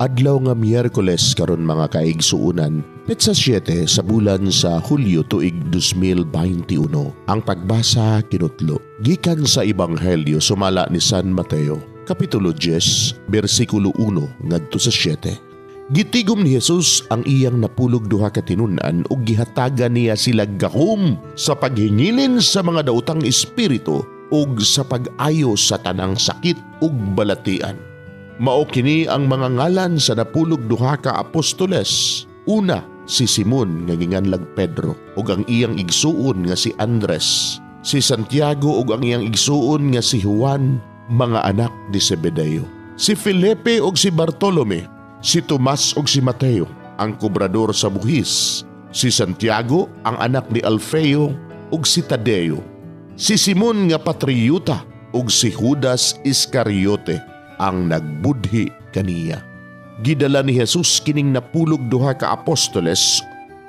Adlaw nga Miyerkules karon, mga kaigsuunan, petsa 7 sa bulan sa Hulyo, tuig 2021. Ang pagbasa kinutlo gikan sa Ebanghelyo sumala ni San Mateo, Kapitulo 10, bersikulo 1 ngadto sa 7. Gitigom ni Jesus ang iyang 12 ka tinun-an ug gihatagan niya sila gahom sa paghingilin sa mga daotang espiritu ug sa pag-ayo sa tanang sakit ug balatian. Mao kini ang mga ngalan sa 12 ka apostoles. Una, si Simon nga ginganlag Pedro ug ang iyang igsuon nga si Andres, si Santiago ug ang iyang igsuon nga si Juan, mga anak ni Zebedeo. Si Felipe ug si Bartolome, si Tomas ug si Mateo, ang kobrador sa buhis, si Santiago ang anak ni Alfeo ug si Tadeo, si Simon nga patriota ug si Judas Iscariote ang nagbudhi kaniya. Gidala ni Jesus kining 12 ka apostoles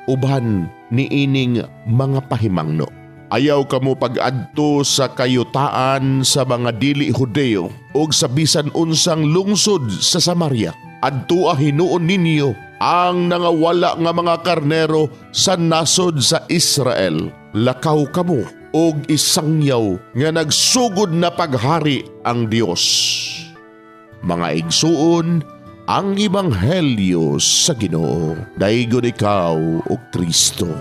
uban niining mga pahimangno. Ayaw kamo pag-adto sa kayutaan sa mga dili Hudeo ug sa bisan unsang lungsod sa Samaria. Adtoa hinuon ninyo ang nangawala nga mga karnero sa nasod sa Israel. Lakaw kamo og isangyaw nga nagsugod na paghari ang Dios. Mga igsuon, ang Ebanghelyo sa Ginoo. Daygon ikaw, o Kristo.